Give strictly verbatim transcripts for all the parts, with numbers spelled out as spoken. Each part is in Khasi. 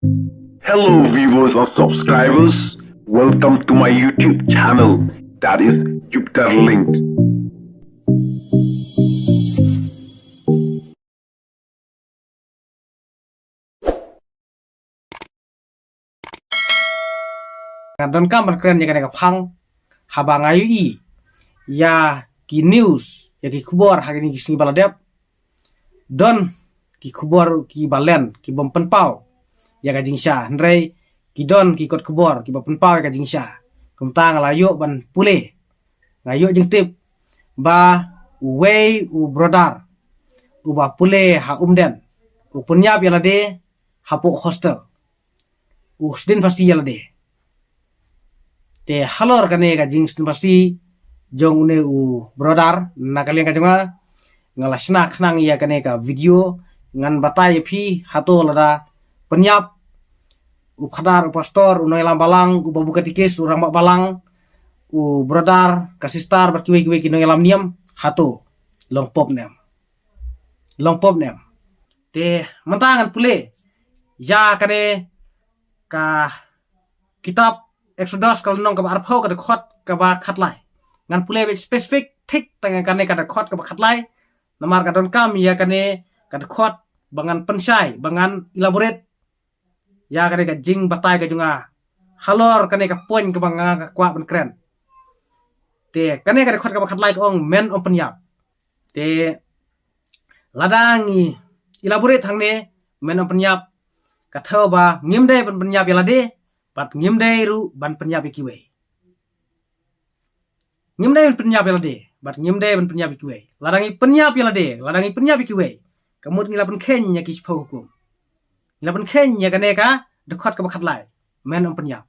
Hello, viewers and subscribers. Welcome to my YouTube channel, that is Jupiter Linked. Nga donkam ban kren ïa kane ka phang haba nga ïohi ïa ki news, ïa ki khubor ha kine ki sngi ba la dep. Don ki khubor kiba len, ki bym pynpaw ïa ka jingshisha, hynrei ki don ki kot khubor kiba pynpaw ïa ka jingshisha. Kumta nga la ïoh ban pule, nga ïoh jingtip ba uwei u brother uba pule ha Umden u pynïap ïa lade hapoh hostel, u sdien phasi ïa lade. Te halor kane ka jingsdien phasi jong une u brother, na ka liang ka jong nga, nga la shna khnang ïa kane ka video ngan batai ïa phi hato lada pynïap u phadar, u pastor, u nongïalam balang, u babu katikis, u rangbah balang, u brother, ka sister bad kiwei kiwei ki nongïalam niam, hato long pop ne em? Long pop ne em? Te mynta ngan pule ïa kane ka kitab Exodus, ka lynnong kaba arphew, ka dkhot kaba khatlai. Ngan pule beit specific thik tang ïa kane ka dkhot kaba khatlai, namar ka donkam ïa kane ka dkhot ba ngan pynshai, ba ngan elaborate ïa kane ka jingbatai ka jong nga halor kane ka point kaba nga kwah ban kren. Te kane ka dkhot kaba khatlai ka ong, men ym pynïap. Te lada ngi elaborate hangne, men ym pynïap, ka thew ba ngim dei ban pynïap ïa lade bad ngim dei ruh ban pynïap ïa kiwei. Ngim dei ban pynïap ïa lade bad ngim dei ban pynïap ïa kiwei. Lada ngi pynïap ïa lade, lada ngi pynïap ïa kiwei, ka mut ngi la pynkheiñ ïa ki shiphew hukum, ngi la pynkheiñ ïa kane ka dkhot kaba khatlai, men ym pynïap.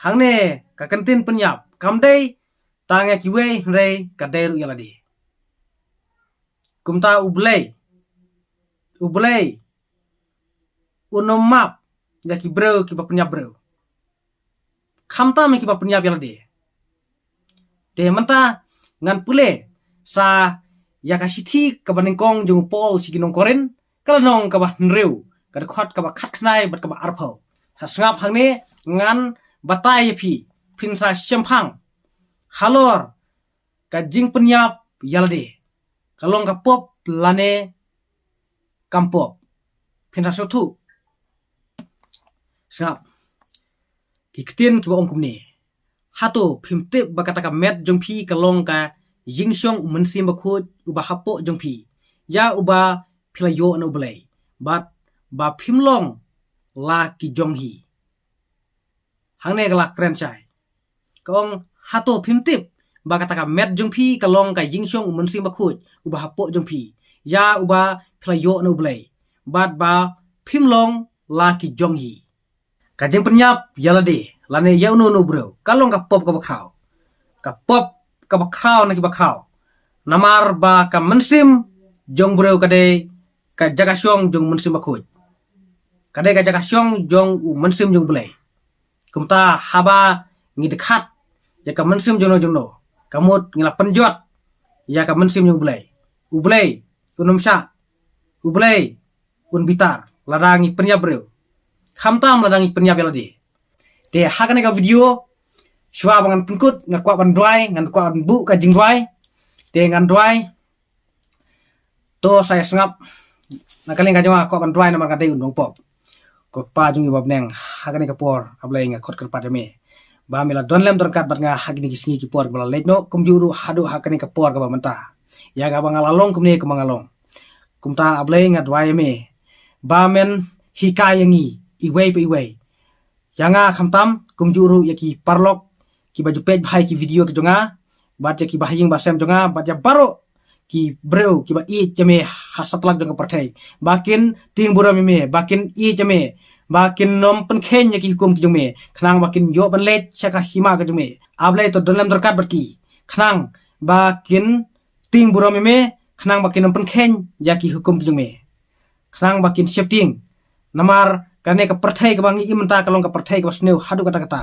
Hangne ka kyntien pynïap kam dei tang ïa kiwei, hynrei ka dei ruh ïa lade. Kumta U Blei, U Blei un ym map ïa ki briew kiba pynïap briew, khamtam ïa kiba pynïap ïa lade. Te mynta ngan pule sa ïa ka shithi kaba nyngkong jong u Paul sha ki nong Korinth, ka lynnong kaba hynriew, ka dkhot kaba khatkhyndai bad kaba arphew. Sa sngap hangne, ngan batai ïa phi, phin sa shemphang halor ka jingpynïap ïa lade, ka long ka pop lane kam pop. Phin sa sngewthuh. Sngap. Ki ktien kiba ong kumne: Hato phim tip ba kata ka met jong phi ka long ka jingshong U Mynsiem Bakhuid uba hapoh jong phi, ïa uba phi la ïoh na U Blei, bad ba phim long la ki jong hi? Hangne ka la kren shai. Ka ong, hato phim tip ba kata ka met jong phi ka long ka jingshong U Mynsiem Bakhuid uba hapoh jong phi, ïa uba phi la ïoh na U Blei, bad ba phim long la ki jong hi? Ka jingpynïap ïa lade lane ïa uno uno u briew ka long ka pop kaba khraw. Ka pop kaba khraw na kiba khraw. Namar ba ka mynsiem jong u briew ka dei ka jaka shong jong U Mynsiem Bakhuid. Ka dei ka jaka shong jong U Mynsiem jong U Blei. Kumta haba ngi dkhat ïa ka mynsiem jongno jongno, ka mut ngi la pynjot ïa ka mynsiem jong U Blei. U Blei un ym shah, U Blei un bitar lada ngi pynïap briew, khamtam lada ngi pynïap ïa lade. Te ha kane ka video, shuwa ba ngan pynkut, nga kwah ban duwai, ngan kwah ban buh ka jingduwai. Te ngan duwai. To sa ïa sngap. Na ka liang ka jong nga kwah ban duwai namar nga dei u nongpop. Ko Kpa jong ngi ba ha bneng, ha kane ka por, A Blei, nga khot kyrpad ïa me ba me la don lem don ryngkat bad nga ha kine ki sngi ki por kiba la leit noh, kumjuh ruh haduh ha kane ka por kaba mynta. Ïa kaba nga la long kumne kumba nga long. Kumta A Blei, nga duwai ïa me ba men hikai ïa ngi iwei pa iwei, ïa nga khamtam, kumjuh ruh ïa ki paralok kiba ju peit bha ïa ki video ki jong nga, bad ïa ki bahaïing bahasem jong nga, bad ïa baroh ki briew kiba ïeit ïa me ha satlak jong ka pyrthei, ba kin tieng burom ïa me, ba kin ïeit ïa me, ba kin ym pynkheiñ ïa ki hukum ki jong me, khnang ba kin ïoh ban leit sha ka hima ka jong me. A Blei, to don lem don ryngkat bad ki, khnang ba kin tieng burom ïa me, khnang ba kin ym pynkheiñ ïa ki hukum ki jong me, khnang ba kin sheptieng. Namar kane ka pyrthei kaba ngi im mynta ka long ka pyrthei kaba sniew haduh katta katta.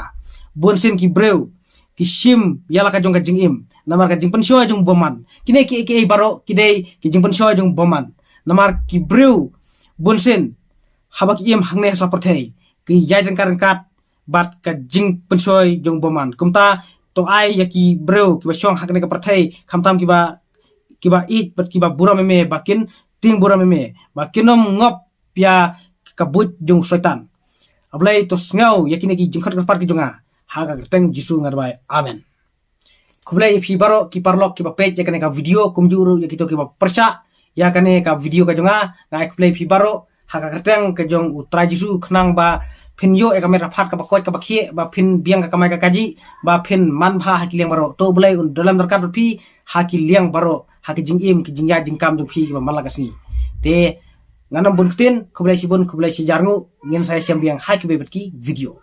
Bun sien ki briew ki shim ïa la ka jong ka jingim namar ka jingpynshoi jong u bymman. Kine kiei kiei baroh ki dei ki jingpynshoi jong u bymman. Namar ki briew bun sien haba ki im hangne ha sla pyrthei, ki ïai ryngkat ryngkat bad ka jingpynshoi jong u bymman. Kumta to ai ïa ki briew kiba shong ha kane ka pyrthei, khamtam kiba kiba ïeit bad kiba burom ïa me, ba kin tieng burom ïa me, ba kin ym ngop ïa ka buit jong u Soitan. A Blei, to sngew ïa kine ki jingkhot kyrpad ki jong nga ha ka kyrteng Jisu nga duwai. Amen. Khublei ïa phi baroh ki paralok kiba peit ïa kane ka video, kumjuh ruh ïa kito kiba pyrshah ïa kane ka video ka jong nga. Nga ai khublei ïa phi baroh ha ka kyrteng ka jong u Trai Jisu, khnang ba phin ïoh ïa ka met ka phad kaba koit kaba khiah, ba phin biang ka kamai ka kajih, ba phin manbha ha ki liang baroh. To u Blei un donkam ryngkat bad phi ha ki liang baroh, ha ki jingim ki jingïaid jingkam jong phi kiba man la ka sngi. Te ngan ym bun ktien, khublei shibun, khublei shihajar nguh, ngin sa ïashem biang ha kiwei pat ki video.